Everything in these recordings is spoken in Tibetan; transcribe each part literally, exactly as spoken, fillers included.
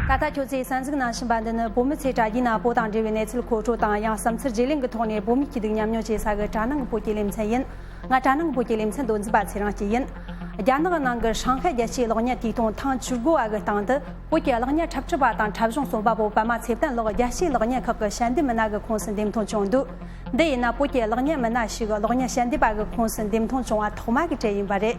ད་ལྟ་ཁྱོད་ཚོས་གསན་གཟིགས་གནང་བཞིན་པ་འདི་ནི་བོད་མི་ཚོས་དྲ་རྒྱའི་ནང་བོད་དང་འབྲེལ་བའི་གནས་ཚུལ་མཁོ་སྤྲོད་དང་། ཡང་བསམ་ཚུལ་བརྗེ་ལེན་གྱི་ཐོག་ནས་བོད་མིའི་སྐྱིད་སྡུག་མཉམ་མྱོང་བྱེད་ས་གི་དྲ་ནང་གི་བོད་ཀྱི་ལེ་ཚན་ཡིན། ང་དྲ་ནང་གི་བོད་ཀྱི་ལེ་ཚན་མདོ་འཛིན་པ་ཚེ་རིང་སྐྱིད་ཡིན། རྒྱ་ནག་གི་ནང་གི་ཧྲང་ཧའེ་རྒྱལ་སྤྱིའི་གློག་བརྙན་དུས་ཐུང་ཐེངས་བཅུ་དགུ་བ་གི་སྟེང་དུ་བོད་ཀྱི་གློག་བརྙན་འཁྲབ་ཁྲིད་པ་དང་འཁྲབ་གཞུང་རྩོམ་པ་པོ་པདྨ་ཚེ་བརྟན་ལགས་རྒྱལ་སྤྱིའི་གློག་བརྙན་ཁག་གི་ཞལ་འདེབས་མི་སྣ་གི་ཁོངས་སུ་འདེམས་ཐོན་བྱུང་འདུག་འདི་ཡིན་ན་བོད་ཀྱི་གློག་བརྙན་མི་སྣ་ཞིག་གློག་བརྙན་ཞལ་འདེབས་པ་གི་ཁོངས་སུ་འདེམས་ཐོན་བྱུང་བ་ཐོག་མ་གི་གྲས་ཡིན་པ་རེད།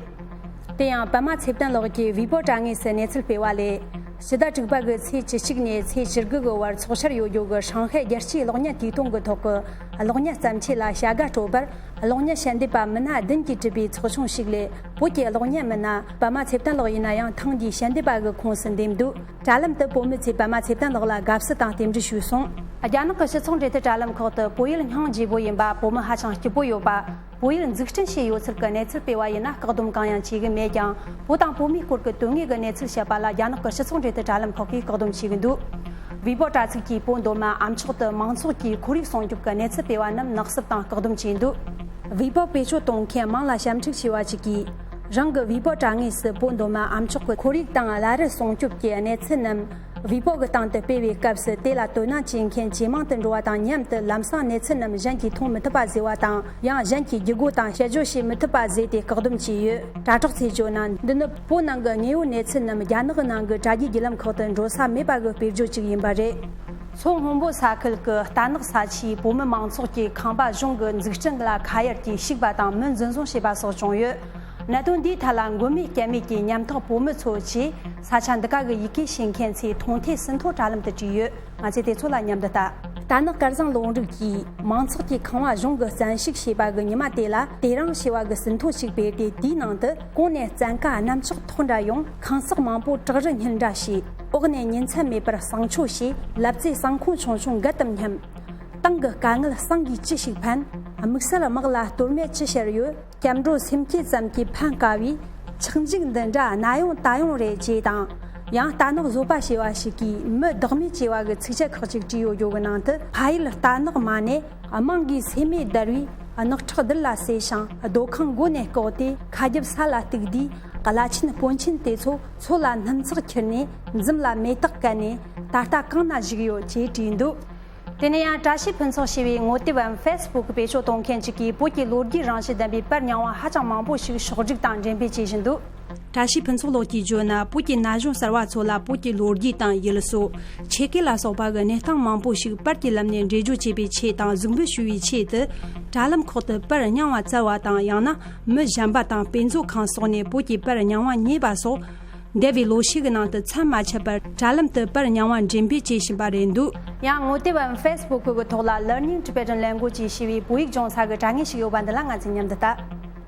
དེ་ཡང་པདྨ་ཚེ་བརྟན་ལགས་ཀྱིས་ཝི་པོ་དྲ་ངོས་སུ་གནས་ཚུལ་སྤེལ་བ་ལས། ཕྱི་ཟླ་དྲུག་པ་གི་ཚེས་བཅུ་གཅིག་ནས་ཚེས་བཅུ་དགུ་གི་བར་ཚོགས་འཆར་ཡོད་རྒྱུ་གི་ཧྲང་ཧའེ་རྒྱལ་སྤྱིའི་གློག་བརྙན་དུས་ཐུང་གི་ཐོག་གི་གློག་བརྙན་བརྩམས་ཆོས་ལ་བྱ་དགའ་སྤྲོད་པར། གློག་བརྙན་ཞལ་འདེབས་པ་མི་སྣ་བདུན་གྱིས་གྲུབ་པའི་ཚོགས་ཆུང་ཞིག་ལས། བོད་ཀྱི་གློག་བརྙན་མི་སྣ་པདྨ་ཚེ་བརྟན་ལགས་ཡིན་ན་ཡང་ཐེངས་འདིའི་ཞལ་འདེབས་པ་གི་ཁོངས་སུ་འདེམས་འདུག་དྲ་ལམ་དུ་བོད་མི་ཚོས་པདྨ་ཚེ་བརྟན་ལགས་ལ་དགའ་བསུ་དང་རྟེན་འབྲེལ་ཞུས་སོང་། རྒྱ་ནག་གི་སྤྱི་ཚོགས་འབྲེལ་མཐུད་དྲ་ལམ་ཁག་ཏུ་བོད་ཡུལ་སྙིང་རྗེ་པོ་ཡིན་པ། བོད་མི་ཧ་ཅང་སྐྱིད་པོ་ཡོད་པ། བོད་ཡུལ་འཛུགས་སྐྲུན་བྱས་ཡོད་ཚུལ་གྱི་གནས་ཚུལ་སྤེལ་བ་ཡིན་ན་བཀག་སྡོམ་གང་ཡང་བྱེད་ཀྱི་མེད་ཀྱང་། བོད་དང་བོད་མིའི་སྐོར་གྱི་དོན་དངོས་ཀྱི་གནས་ཚུལ་བཤད་པ་ལ་རྒྱ་ནག་གི་སྤྱི་ཚོགས་འབྲེལ་མཐུད་དྲ་ལམ་ཁག་གིས་བཀག་སྡོམ་བྱེད་ཀྱི་འདུག་ཝི་པོ་དྲ་ཚིགས་ཀྱིས་བོད་མདོ་སྨད་ཨ་མཆོག་ཏུ་མང་ཚོགས་ཀྱིས་ཁོར་ཡུག་སྲུང་སྐྱོབ་ཀྱི་གནས་ཚུལ་སྤེལ་བ་རྣམས་ནག་སུབ་དང་བཀག་སྡོམ་བྱས་འདུག་ཝི་པོ་བེད་སྤྱོད་གཏོང་མཁན་མང་ལ་ཞབས་འདེགས་ཞུ་བ་ཞིག་གིས། རང་གི་ཝི་པོ་དྲ་ངོས་སུ་བོད་མདོ་སྨད་ཨ་མཆོག་གི་ཁོར་ཡུག་དང་ལ་རི་སྲུང་སྐྱོབ་ཀྱི་གནས་ཚུལ་རྣམས། ཝི་པོ་གི་སྟེང་དུ་སྤེལ་བའི་སྐབས་སུ། དེ་ལ་དོ་སྣང་བྱེད་མཁན་ཇེ་མང་དུ་འགྲོ་བ་དང་མཉམ་དུ། ལམ་སང་གནས་ཚུལ་རྣམས་གཞན་གྱིས་མཐོང་མི་ཐུབ་པ་བཟོས་པ་དང་། ཡང་གཞན་གྱིས་བརྒྱུད་སྒོ་དང་དཔྱད་བརྗོད་བྱེད་མི་ཐུབ་པ་བཟོས་ཏེ་བཀག་སྡོམ་བྱས་ཡོད། དྲ་གྲོགས་ཚོས་བརྗོད་ན། འདི་ནི་བོད་ནང་གི་དངོས་ཡོད་གནས་ཚུལ་རྣམས་རྒྱ་ནག་གི་ནང་གི་དྲ་རྒྱའི་བརྒྱུད་ལམ་ཁག་ཏུ་འགྲོ་ས་མེད་པ་གི་དཔེར་བརྗོད་ཅིག་ཡིན་པ་རེད། མཚོ་སྔོན་པོ་ས་ཁུལ་གྱི་རྟ་ནག་ས་ཆའི་བོད་མི་མང་ཚོགས་ཀྱིས་ཁང་པ་གཞུང་གི་འཛུགས་སྐྲུན་ལ་ཁ་གཡར་གྱིས་ཕྱུག་པ་དང་མི་འཛིན་བཟུང་བྱས་པ་སོགས་བྱུང་ཡོད། གནད་དོན་འདིའི་ཐད་ལ་མགོན་མེད་རྐྱེན་མེད་ཀྱི་ཉམ་ཐག་བོད་མི་ཚོ་ཆེད་ས་ཆ་འདི་ག་གི་ཡི་གེ་ཤེས་མཁན་ཚོས་མཐོང་ཐོས་ཟིན་ཐོ་དྲ་ལམ་དུ་བྲིས་ཡོད། ང་ཚོས་དེ་ཚོ་ལ་མཉམ་དུ་ལྟ། རྟ་ནག་སྐལ་བཟང་ལུང་འགྲིག་གིས། མང་ཚོགས་ཀྱིས་ཁང་བ་གཞུང་གི་བཙན་ཤུགས་བྱས་པ་གི་ཉི་མ་དེ་ལ། དེ་རིང་ཞེས་པ་གི་ཟིན་ཐོ་ཞིག་སྤེལ་ཏེ། དེའི་ནང་དུ། གོང་ནས་བཙན་བཀའ་གནམ་ལྕགས་ཐོག་འདྲ་ཡོང་། ཁང་བསགས་མང་པོ་བྲག་རི་སྙིལ་འདྲ་བྱས། འོག་ནས་ཉིན་མཚན་མེད་པར་བསང་མཆོད་བྱས། ལབ་ཙེ་བསང་ཁུང་ཆུང་ཆུང་འགལ་དུ་སྙམ། ཏང་གི་དཀའ་ངལ་བསང་གིས་ཅི་ཞིག་ཕན། དམིགས་བསལ་དམག་ལ་གཏོར་མེད་ཅི་བྱར་ཡོད། སྐྱབས་འགྲོ་སེམས་བསྐྱེད་ཙམ་གྱིས་ཕན་དཀའ་བའི། ཆག་འཇིག་འདི་འདྲ་ན་ཡོང་ད་ཡོང་རེད་ཅེས་དང་། ཡང་རྟ་ནག་བཟོད་པ་ཞེས་པ་ཞིག་གིས་མི་བདག་མེད་ཅེས་པ་གི་ཚིགས་བཅད་ཁག་ཅིག་བྲིས་ཡོད་རྒྱུ་གི་ནང་དུ། ཕ་ཡུལ་རྟ་ནག་མ་ནས་དམངས་ཀྱི་སེམས་མེད་བརྡར་བའི། རྣག་ཁྲག་རྡུལ་ལ་བསྲེས་ཤིང་རྡོ་ཁང་སྒོ་ནས་བཀོག་སྟེ། ཁ་རྒྱབ་ས་ལ་གཏུགས་དུས། བླ་ཆེན་དཔོན་ཆེན་དེ་ཚོ་མཚོ་ལ་སྣུམ་ཚགས་ཁྱེར་ནས། འཛུམ་ལ་མེ་སྟག་བཀལ་ནས། ད་ལྟ་གང་ན་བཞུགས་ཡོད་ཅེས་བྲིས་འདུག་དེ་ནས་ཡང་བཀྲ་ཤིས་ཕུན་ཚོགས་ཞེས་པའི་ངོ་དེབ་བམ་ཕེ་སི་བུག་བེད་སྤྱོད་གཏོང་མཁན་ཅིག་གིས། བོད་ཀྱི་ལོ་རྒྱུས་རང་བཞིན་ལྡན་པའི་པར་རྙིང་བ་ཧ་ཅང་མང་པོ་ཞིག་ཕྱོགས་སྒྲིག་དང་འགྲེམས་སྤེལ་བྱེད་བཞིན་འདུག་བཀྲ་ཤིས་ཕུན་ཚོགས་ལགས་ཀྱིས་བརྗོད་ན། བོད་ཀྱི་ན་གཞོན་གསར་བ་ཚོ་ལ་བོད་ཀྱི་ལོ་རྒྱུས་དང་ཡུལ་སྲོལ། ཆོས་སྐད་ལ་སོགས་པ་གི་གནས་སྟངས་མང་པོ་ཞིག་པར་གྱི་ལམ་ནས་འགྲེལ་བརྗོད་བྱེད་པའི་ཆེད་དང་། གཟིགས་འབུལ་ཞུ་བའི་ཆེད་དུ། དྲ་ལམ་ཁོག་ཏུ་པར་རྙིང་བ་བཙལ་བ་དང་། ཡང་ན་མི་གཞན་པ་དང་དཔེ་མཛོད་ཁང་སོགས་ནས་བོད་ཀྱི་པར་རྙིང་བ་རྙེད་པ་སོགས། འདས་པའི་ལོ་ཤས་ཀྱི་ནང་དུ་མཚམས་མ་ཆད་པར་དྲ་ལམ་དུ་པར་རྙིང་བ་འགྲེམས་སྤེལ་བྱེད་བཞིན་པ་རེད་འདུག་ཡང་ངོ་དེབ་བམ་ཕེ་སི་བུག་གི་ཐོག་ལ་Learning Tibetan Language ཞེས་པའི་བོད་ཡིག་སྦྱོང་ས་གི་དྲ་ངོས་ཤིག་ཡོད་པ་འདི་ལ་ང་ཚོས་མཉམ་དུ་ལྟ།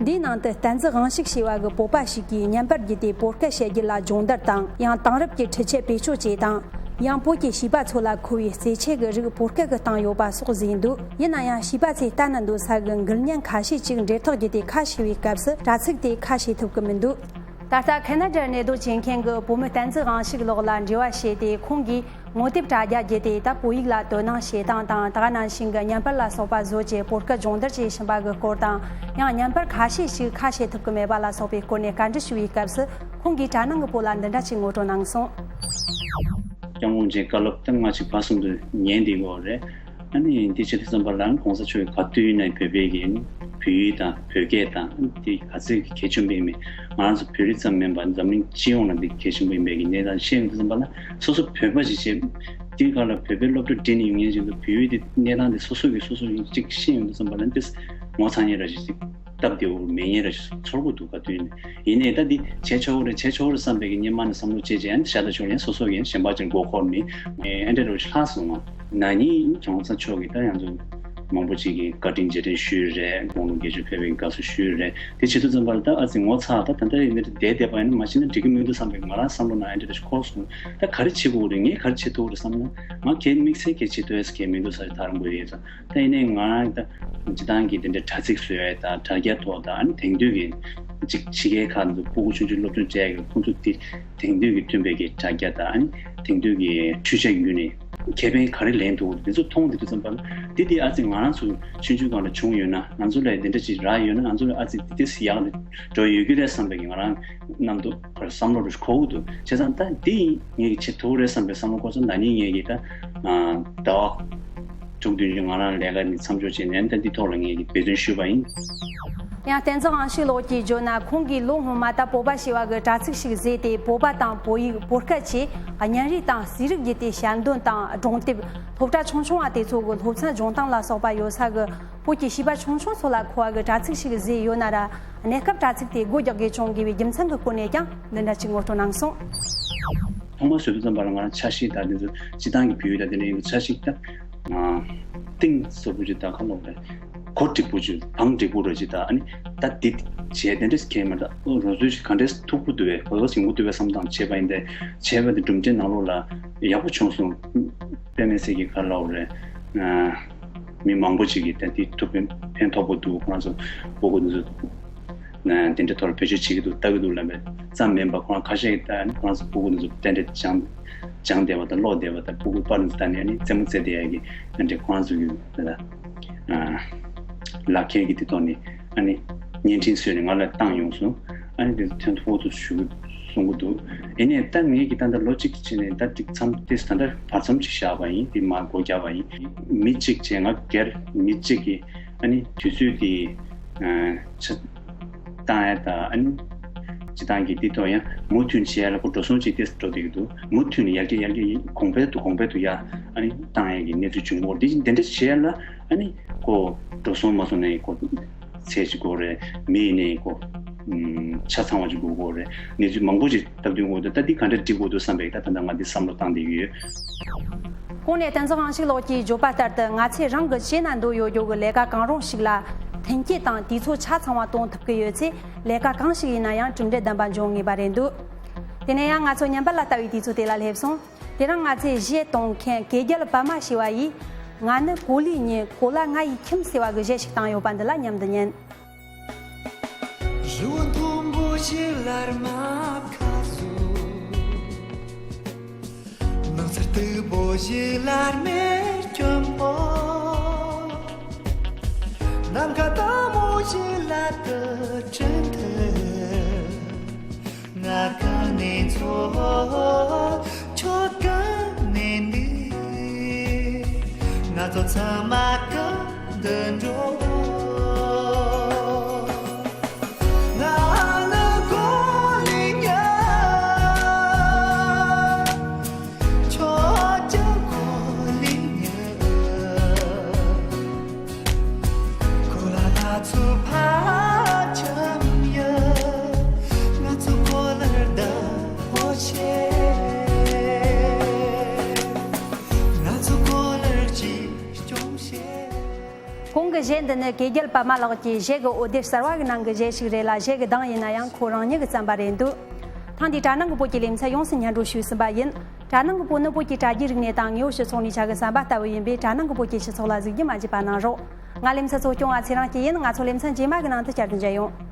འདིའི་ནང་དུ་བསྟན་འཛིན་དབང་ཕྱུག་ཞེས་པ་གི་བོད་པ་ཞིག་གིས་བརྙན་པར་བརྒྱུད་དེ་བོད་སྐད་བཤད་རྒྱུ་ལ་སྦྱོང་བརྡར་དང་། ཡང་དེང་རབས་ཀྱི་འཕྲུལ་ཆས་བེད་སྤྱོད་བཅས་དང་། ཡང་བོད་ཀྱི་བྱིས་པ་ཚོ་ལ་མཁོ་བའི་རྩེད་ཆས་ཀྱི་རིགས་བོད་སྐད་ཀྱི་སྟེང་ཡོད་པ་སོགས་གཟིགས་འདུག་ཡིན་ན་ཡང་བྱིས་པ་ཚོས་ལྟ་ན་འདོད་ས་གི་འགུལ་བརྙན་ཁ་ཤས་ཅིག་འབྲེལ་ཐག་བརྒྱུད་དེ་ཁ་ཕྱེ་བའི་སྐབས་སུ། དྲ་ཚིགས་དེ་ཁ་ཕྱེ་ཐུབ་ཀྱི་མི་འདུག་ད་ལྟ་ཁ་ན་ཌར་གནས་སྡོད་བྱེད་མཁན་གྱི་བོད་མི་བསྟན་འཛིན་དབང་ཕྱུག་ལགས་ལ་འབྲེལ་བ་བྱས་ཏེ། ཁོང་གིས་ངོ་དེབ་དྲ་རྒྱ་བརྒྱུད་དེ། ད་བོད་ཡིག་ལ་དོ་སྣང་བྱེད་སྟངས་དང་། ད་ག་ནང་བཞིན་གྱི་བརྙན་པར་ལ་སོགས་པ་བཟོ་རྒྱུ། བོད་སྐད་སྦྱོང་བརྡར་བྱེད་བཞིན་པ་གི་སྐོར་དང་། ཡང་བརྙན་པར་ཁ་ཤས་ཤིག་ཁ་ཕྱེ་ཐུབ་ཀྱི་མེད་པ་ལ་སོགས་པའི་སྐོར་ནས་བཀའ་འདྲི་ཞུ་བའི་སྐབས་སུ། ཁོང་གིས་དྲ་ནང་གི་བོད་ལ་འདི་འདྲ་ཞིག་ངོ་སྤྲོད་གནང་སོང་། སྐྱབས་མགོན་མཆོག་བཀའ་སློབ་ད་སྔ་ཕྱི་བར་གསུམ་དུ་ཉན་བསྡད་ཡོད་རེད། ཨ་ནི་འདི་བྱེད་དུས་ཙམ་པ་ལ་གོང་ས་མཆོག་གིས་ག་དུས་ཡིན་ན་བོད་པའི་གི་བོད་ཡིག་དང་བོད་སྐད་དང་། འདི་ག་ཚོད་གལ་ཆེན་པོ་ཡིན་མིན། ང་རང་ཚོ་བོད་རིགས་ཙམ་མིན་པར་འཛམ་གླིང་སྤྱི་ཡོངས་ལ་འདི་གལ་ཆེན་པོ་ཡིན་པའི་གི་གནས་སྟངས་བཤད་ཡོང་དུས་ཙམ་པ་ལ། སོ་སོ་བོད་པ་ཞིག་བྱས། དེའི་སྒང་ལ་བོད་པའི་སློབ་གྲྭ་འགྲིམས་ནས་ཡོང་མཁན་ཞིག་ཏུ། བོད་ཡིག་འདི་གནས་སྟངས་འདི་སོ་སོ་གིས་སོ་སོ་ཡིན་གཅིག་ཤེས་ཡོང་དུས་ཙམ་པ་ལ། འདི་ངོ་ཚ་མཁན་ར་ཞིག་ཅིག་སྟབས་བདེ་བོ་མེད་མཁན་ར་ཞིག་ཚོར་གྱི་འདུག་ག་དུས་ཡིན་ནའི། ད་འདི་བྱས་ཆོག་གི་རེད། བྱས་ཆོག་གི་རེད་བསམ་པའི་གི་སྔོན་མ་ནས་བསམ་བློ་བྱས་བྱས། ཨ་ནི་ཤ་སྟག་ཆོག་ཡིན། སོ་སོ་གིས་གཞན་པ་ཅིག་མགོ་འཁོར་ནས་ཨེ་འདྲ་རུ་ལྷག་སོང་ང་། ན་ནིང་གོང་ས་མཆོག་གིས་ད་ང་ཚོ་མང་པོ་ཅིག་གིས་བཀའ་དྲིན་རྗེས་དྲན་ཞུས་རེད། དགུང་ལོ་བརྒྱད་ཅུ་ཕེབས་པའི་དགའ་བསུ་ཞུས་རེད། དེ་བྱེད་དུས་ཙམ་པ་ལ་ད་ཨ་ཙི་ངོ་ཚ། ད་ད་ལྟ་ཡིན་ནའི་བསྡད་བསྡད་པ་ཡིན་ན་མ་ཤེས་ན་འགྲིག་གི་མི་འདུག་བསམ་པའི་ང་རང་བསམ་བློ་ནང་ཨེ་འདྲ་ཞིག་འཁོར་སོང་། ད་ག་རེ་བྱེད་དགོས་རེད། ངས་ག་རེ་བྱེད་ཐུབ་རེད་བསམ་ན། ང་གལ་དམིགས་བསལ་གལ་བྱེད་ཐུབ་ཡས་གལ་མི་འདུག་ས་ཞིག་ད་རང་དགོས་ཡོད་ཙང་། ད་ཡིན་ནའི་ང་རང་ད་སྤྱི་བཏང་གི་དེ་འདྲའི་དྲ་ཚིགས་བཟོ་ཡས་དང་དྲ་རྒྱ་ཐོག་དང་། ཨ་ནི་དེང་དུས་ཀྱི་ཅིག་ཕྱི་རྒྱལ་ཁག་ནང་དུ་ཕྲུ་གུ་ཆུང་ཆུང་སློབ་སྦྱོང་བྱེད་ཡས་ཀྱི་ཁོང་ཚོ་དེ་དེང་དུས་ཀྱི་མཐུན་པའི་གི་དྲ་རྒྱ་དང་། ཨ་ནི་དེང་དུས་ཀྱི་ཤུལ་བཞག་བརྒྱུད་ནས་ ཁེ་ཕན་ག་རེ་ལེན་ཐུབ་འདི་ཚོ་མཐོང་འདི་དུས་ཙམ་པ་ལ་འདི་འདི་ཨ་ཙི་ང་རང་ཚོ་ཆུང་ཆུང་སྒང་ལ་བྱུང་ཡོད་ན་ང་ཚོ་ལ་འདི་འདྲ་ཅིག་རག་ཡོད་ན་ང་ཚོ་ལ་ཨ་ཙི་འདི་ཏིས་ཡག་འགྲོ་ཡོད་ཀྱི་རེད་བསམ་པའི་ང་རང་རྣམ་རྟོག་བསམ་བློ་རུ་འཁོར་གི་འདུག་བྱས་ཙང་ད་འདི་ངས་ཀྱི་བྱེད་ཐུབ་རེད་བསམ་པའི་བསམ་བློ་འཁོར་ཙང་ད་ནི་ངས་ཀྱི་ད་ཟླ་བ་དྲུག་བདུན་ཅུ་ང་རང་ལས་ཀ་ནི་མཚམས་འཇོག་བྱས་ནས་ད་འདི་ཐོག་ལ་ངས་ཀྱི་འབད་བརྩོན་ཞུས་པ་ཡིན། ཡང་བསྟན་འཛིན་དབང་ཕྱུག་ལགས་ཀྱིས་བརྗོད་ན་ཁོང་གིས་ལོ་སྔོན་མ་ད་བོད་པ་ཞེས་པ་གི་དྲ་ཚིགས་ཤིག་བཟོས་ཏེ་བོད་པ་དང་བོད་ཡིག་བོད་སྐད་ཆེད་བརྙན་རིས་དང་གསེར་རིགས་བརྒྱུད་དེ་ཞལ་འདོན་དང་སྒྲུང་དེབ་སློབ་གྲྭ་ཆུང་ཆུང་བ་དེ་ཚོ་གི་སློབ་ཚན་སྦྱོང་སྟངས་ལ་སོགས་པ་ཡོད་ས་གི་བོད་ཀྱི་བྱིས་པ་ཆུང་ཆུང་ཚོ་ལ་མཁོ་བ་གི་དྲ་ཚིགས་ཤིག་བཟོས་ཡོད་ན་ར་གནས་སྐབས་དྲ་ཚིགས་དེ་སྒོ་རྒྱག་དགོས་བྱུང་དགོས་པའི་རྒྱུ་མཚན་གི་སྐོར་ནས་ཀྱང་འདི་འདྲ་ཅིག་ངོ་སྤྲོད་གནང་སོང་། ཐོག་མར་བཟོས་དུས་ཙམ་པ་ལ་ང་རང་འཆར་གཞི་དང་འདི་ཚོ་སྤྱི་བཏང་གི་བོད་ཡིག་དང་འདི་འདྲ་ཡིན་དུས་འཆར་གཞི་དང་གཏིང་ཟབ་པོ་ཅིག་དང་ཁ་ལོག་རེད། གོ་འགྲིག་པོ་ཅིག་བང་འགྲིག་པོ་རེད་ཅིག་དང་ཨ་ནི་ད་འདི་བྱས་དེ་འདྲས་ཁྱེད་མ་ད་རོ་བཟོས་ཅིག་ག་འདྲས་ཐུག་པོ་འདུག་བས་གོ་བ་ཟིན་པོ་འདུག་བས་བསམ་སྟངས་བྱས་པ་ཡིན་ཏེ་བྱས་པ་དེ་གྲུབ་འབྲས་ནང་ལོགས་ལ་ཡག་པོ་བྱུང་སོང་། དཔེ་མི་སྲིད་ཀྱི་ཁ་ལོག་རེད། མི་མང་པོ་ཅིག་གིས་ད་འདི་ཐུགས་ཕན་ཕན་ཐོགས་པོ་འདུག་ཁོ་རང་ཚོ་སྤུ་གུ་འདི་ཚོ། དེ་འདྲའི་ཐོག་ལ་བེད་སྤྱོད་བྱེད་ཀྱི་འདུག་ལྟ་གི་འདུག་ལབ་པའི་ཙམ་མིན་པ་ཁོ་རང་ཁ་ཤས་ཀྱིས་ལྟ་ནི་ཁོ་རང་ཚོ་སྤུ་གུ་འདི་ཚོ་ཏན་ཏན་སྦྱང་སྦྱང་བསྡད་པ་དང་ཀློག་བསྡད་པ་དང་སྤུ་གུ་པར་འདི་ལྟ་ནས་ནི་རྩེད་མོ་རྩེ་བསྡད་ཡ་གི་དེ་འདྲའི་ཁོ་རང་ཚོ་གི་དེ་ལ་ལག་ཁྱེར་གྱི་དེ་ཐོག་ནས་ཨ་ནི་བརྙན་འཕྲིན་བཟོས་ནས་ང་ལ་བཏང་ཡོང་སོང་། ཨ་ནི་དེ་ཚོ་ཐུན་ཐུང་དུ་ཞུ་གི་གསུང་གི་འདུག་ཡིན་ནའི་ད་ངས་ཀྱི་ད་ལྟ་ལོ་གཅིག་ཕྱིན་ནས་ད་ཏིག་མཚམས་ཏིག་ད་ལྟ་བར་མཚམས་ཅིག་བཞག་པ་ཡིན། དེ་མར་སྒོ་རྒྱག་པ་ཡིན། མི་གཅིག་བྱས་ང་སྒེར་མི་གཅིག་གི་ཨ་ནི་དུས་ཚོད་དེ་ཆ་བཏང་ཡ་ད་ཨ་ནི་སྤྱི་བཏང་གི་འདི་ཐོག་ཡང་མུ་མཐུད་བྱས་ཡ་ལ་ཁོ་འགྲོ་སོང་ཅིག་ཏེ་འགྲོ་བསྡད་ཀྱི་འདུག་མུ་མཐུད་ནས་ཡར་རྒྱས་ཡར་རྒྱས་གོང་འཕེལ་དུ་གོང་འཕེལ་དུ་ཡ་ཨ་ནི་བཏང་ཡ་གི་གནས་ཚུལ་བྱུང་གི་འདུག་འདི་འདི་འདྲ་བྱས་ཡ་ལ་ཨ་ནི་ཁོ་འགྲོ་སོང་མ་སོང་ནས་ཁོ། ཚད་ཅིག་དགོས་རེད། མི་ཡིན་ནའི་ཁོ། ཆ་ཚང་བ་ཅིག་དགོས་དགོས་རེད། གནས་ཚུལ་མང་པོ་ཅིག་སྟབས་བསྟུན་དགོས་འདུག་ད་འདི་ག་འདྲ་འགྲིག་དགོས་འདུག་བསམ་པའི་ད་ད་ལྟ་ང་འདི་བསམ་བློ་བཏང་བསྡད་ཀྱི་ཡོད། གོང་ནས་བསྟན་འཛིན་དབང་ཕྱུག་ལགས་ཀྱིས་བརྗོད་པ་ལྟར་དུ་ང་ཚོས་རང་གི་བྱེད་ན་འདོད་ཡོད་རྒྱུ་གི་ལས་ཀ་གང་རུང་ཞིག་ལ་མཐུན་རྐྱེན་དང་དུས་ཚོད་ཆ་ཚང་བ་གཏོང་ཐུབ་ཀྱི་ཡོད་ཚེ་ལས་ཀ་གང་ཞིག་ཡིན་ན་ཡང་གྲུབ་འབྲས་ལྡན་པ་འབྱུང་ངེས་པ་རེད་འདུག་དེ་ནས་ཡང་ང་ཚོ་ཉམས་པ་ལ་ལྟ་བའི་དུས་ཚོད་དེ་ལ་སླེབས་སོང་། དེ་རིང་ང་ཚོས་གཞས་གཏོང་མཁན་གོས་རྒྱལ་པདྨ་ཞེས་པ་ཡིས་ང་ནི་གོ་ལའི་མྱི་གོ་ལ་ང་ཡི་ཁྱིམ་ཟེར་བ་གི་གཞས་ཤིག་བཏང་ཡོད་པ་འདི་ལ་མཉམ་དུ་ཉན། རི་བོ་མཐོན་པོ་ཞིག་ལ་རྨ་ཁ་བཟོ། ནགས་ཚལ་སྟུག་པོ་ཞིག་ལ་རྨས་སྐྱོན་པོ། ནམ་མཁའ་དྭངས་མོ་ཞིག་ལ་དུར་ཁྲོད་དུ། ང་གང་ནས་འཚོ། ཁྱོད་གང་ནས་འདུག་ང་ཚོ་ཚང་མ་གང་དུ་འགྲོ། ང་ནི་གོ་ལའི་མྱི། ཁྱོད་ཀྱང་གོ་ལའི་མྱི། གོ་ལ་ལ་ཚུར་ཕར་འཁྱམས་ཡོད། ང་ཚོ་གོ་ལར་བདག་པོ་བྱེད། ང་ཚོ་གོ་ལར་གཅེས་སྐྱོང་བྱེད། གོང་གི་གཞས་འདི་ནི་གོས་རྒྱལ་པདྨ་ལགས་ཀྱི་གཞས་ཀྱི་འོད་སྡེར་གསར་བ་གི་ནང་གི་གཞས་ཤིག་རེད་ལ་གཞས་ཀྱི་གདངས་ཡིན་ན་ཡང་ཁོ་རང་ཉིད་ཀྱིས་བརྩམས་པ་རེད་འདུག་ཐེངས་འདིའི་དྲ་ནང་གི་བོད་ཀྱི་ལེ་ཚན་ཡོངས་སུ་སྙན་སྒྲོན་ཞུས་ཟིན་པ་ཡིན། དྲ་ནང་གི་བོད་ནི་བོད་ཀྱི་དྲ་རྒྱའི་རིག་གནས་དང་དངོས་ཡོད་སྤྱི་ཚོགས་གནས་ཆ་གི་བསམ་པ་ལྟ་བུ་ཡིན་པས་དྲ་ནང་གི་བོད་ཀྱི་སྤྱི་ཚོགས་ལ་གཟིགས་རྒྱུ་མ་བརྗེད་པ་གནང་རོགས། ང་ལེ་ཚན་གཙོ་སྐྱོང་བ་ཚེ་རིང་སྐྱིད་ཡིན། ང་ཚོ་ལེ་ཚན་རྗེས་མ་གི་ནང་དུ་བསྐྱར་དུ་མཇལ་ཡོང་།